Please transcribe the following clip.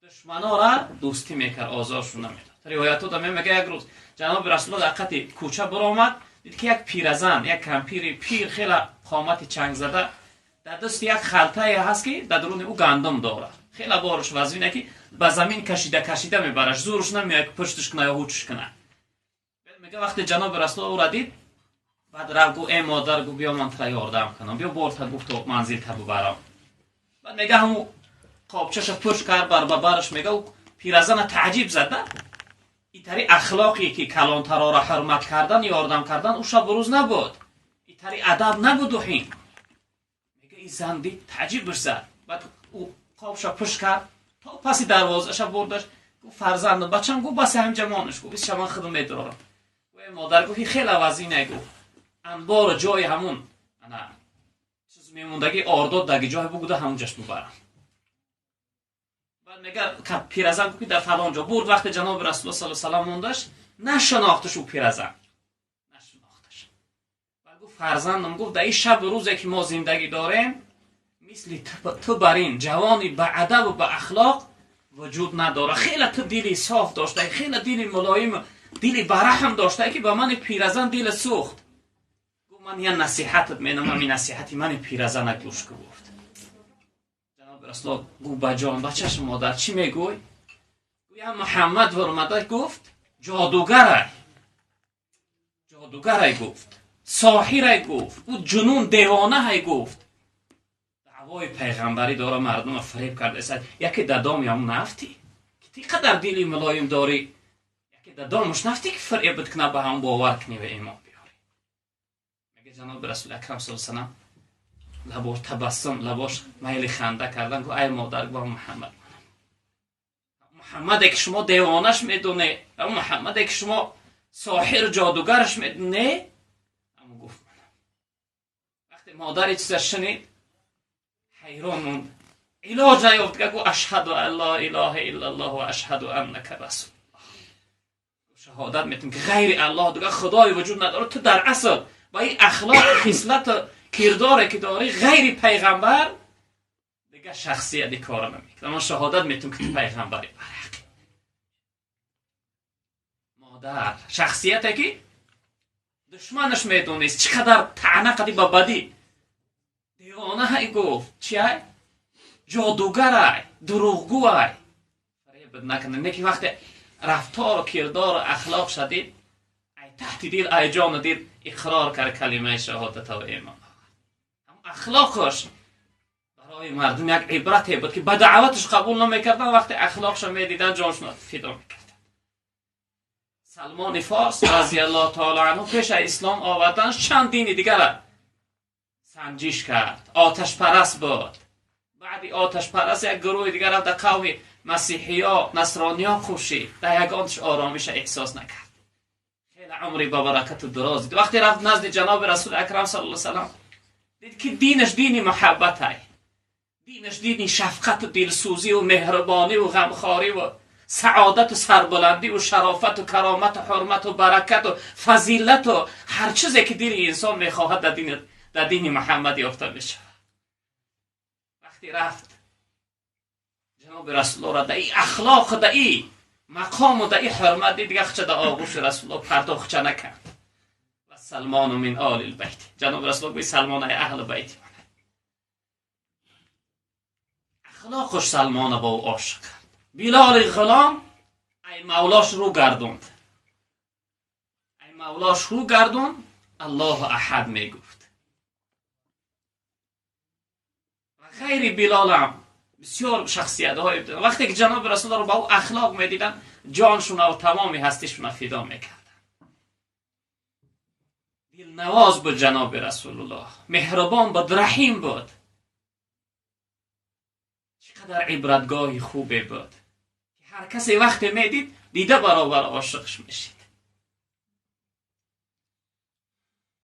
Душманора дӯстӣ мекард, озоршон намедод. Ривоятҳо да мегӯяд, як рӯз ҷаноби Расулуллоҳ дар қати кӯча баромад, дид ки як пиразан, як кампири пир, хеле қомати чангзада, дар дасти як халтае ҳаст, ки дар даруни ӯ гандум дорад. Хеле борш вазине, ки ба замин кашида кашида мебараш, зӯрш намеояд, ки пушташ кунад ё ҳучш кунад. Мега, вақте ҷаноби Расулуллоҳ ӯра дид, баъд рафт, гуфт: «Э модар», гуфт, «биё, ман тура ёрдам кунам, биё, борта», гуфт, «то манзилта бубарам». Баъд мега, ҳамун қобчаша пуш кард, бар ба бараш. Мега, пиразана таъҷиб зада, итари ахлоқе ки калонтарора ҳурмат кардан, ёрдам кардан, ӯ шабу рӯз набуд, итари адаб набуду ҳин. Мега, и зан дид, таъҷибаш зад. Баъд ӯ қобша пуш кард, то паси дарвозаша бурдаш. Гуфт: «Фарзандам, бачам», гуфт, «баси ҳамҷа монаш», гуфт, «иша ман худам медорам». Гуфт: «Модар», гуфт, «хеле вазине», гуфт, «анбору ҷои ҳамун ана чиз мемондагӣ, ордод даги ҷое бугуда, ҳамунҷаш бубарам». Баъд мега, пиразан гуфт, ки дар фалон ҷо бурд. Вақте ҷаноби Расулуллоҳ саллаллоҳу алайҳи васаллам мондаш, нашинохташ, ӯ пиразан нашинохташ. Баъд гуфт: «Фарзандам», гуфт, «дар ин шабу рӯзе ки мо зиндагӣ дорем, мисли ту бар ин ҷавони ба адабу ба ахлоқ вуҷуд надорад. Хеле ту дили соф доштаи, хеле дили мулоим, дили бараҳм доштае, ки ба мани пиразан дили сӯхт». Гуфт: «Ман я насиҳатат менамам, ин насиҳати мани пиразана гӯш ку», гуфт. Ҷаноби Расулуллоҳ гуфт: «Ба ҷон, бачаша, модар, чӣ мегӯй?» Гӯя, Муҳаммад варомада, гуфт, ҷодугарай, ҷодугарай, гуфт, соҳирай, гуфт, ӯ ҷунун девонаҳай, гуфт, даъвои пайғамбарӣ дора, мардума фиреб кардааст. Яке дадом ям нафтӣ, ки ти қадар дили мулоим дорӣ, яке дадомаш нафтӣ, ки фиребат кунад, ба ҳам бовар кунӣ ва имон биёрӣ». Мега, ҷаноби Расули акрам саллаллоҳу алайҳи васаллам лабош табассум, лабош майли ханда кардан, гуфт: «Ай модар», гуфт, «Муҳаммад, Муҳаммаде ки шумо девонаш медоне, Муҳаммаде ки шумо соҳиру ҷодугараш медоне, аммо», гуфт, «манам». Вақте модари чиза шунид, ҳайрон монд, илоҷ наёфт, гуфт: «Ашҳаду ан ла илоҳа иллаллоҳ ва ашҳаду аннака расулуллоҳ». Шаҳодат метем, ки ғайри Аллоҳ дигар худое вуҷуд надорад. Ту дар асл ба ин ахлоқ, хислату кирдоре ки дорӣ, ғайри пайғамбар дигар шахсияти кора намекунад. Ман шаҳодат метем, ки ту пайғамбари барҳақ. Модар шахсияте ки душманаш медонист, чӣ қадар таъна қади ба бадӣ, девонаҳай гуфт, чиай, ҷодугарай, дурӯғгӯай, фиребат накунад. Не ки вақте рафтору кирдору ахлоқ шадид, ай таҳти дил, ай ҷону дил иқрор кард калимаи шаҳодата ва имон. Ахлоқаш барои мардум як ибрате буд, ки ба даъваташ қабул намекардан, вақте ахлоқша медидан, ҷоншона фидо мекардан. Салмони Форс разиаллоҳу таоло анҳу пеш аз ислом овардан чанд дини дигара санҷиш кард, оташпараст буд. Баъди оташпараст як гурӯҳи дигар рафт, дар қавми масиҳиё, насрониё кӯшид, дар ягонташ оромиша эҳсос накард. Хеле умри бабаракату дароз дид. Вақте рафт назди ҷаноби Расули акрам саллаллоҳу салам, дид, ки динаш дини муҳаббатай, динаш дини шафқату дилсӯзию меҳрубониву ғамхориву саодату сарбуландиву шарофату каромату ҳурмату баракату фазилату ҳар чизе ки дили инсон мехоҳад, дар дини Муҳаммад ёфта мешавад. Вақте рафт, ҷаноби Расуллоҳро дар и ахлоқу дар и мақому дар и ҳурмат дид, дига хча дар оғӯши Расуллоҳ пардохча накард. Ва Салмону мин олил байт. Ҷаноби Расуллоҳ гӯи: «Салмон ай аҳли байти ман». Ахлоқуш Салмона ба ӯ ошиқ кард. Билоли ғулом ай мавлош рӯ гардонд, ай мавлош рӯ гардонд, Аллоҳу аҳад мегуфт. Ва ғайри Билолам бисёр шахсиятҳое, вақте ки ҷаноби Расулро ба ӯ ахлоқ медиданд, ҷоншуна ва тамоми ҳастишуна фидо мекарданд. Дилнавоз буд ҷаноби Расулуллоҳ, меҳрубон буд, раҳим буд. Чӣ қадар ибратгоҳи хубе буд, ки ҳар касе вақте медид, дида баробар ошиқш мешид.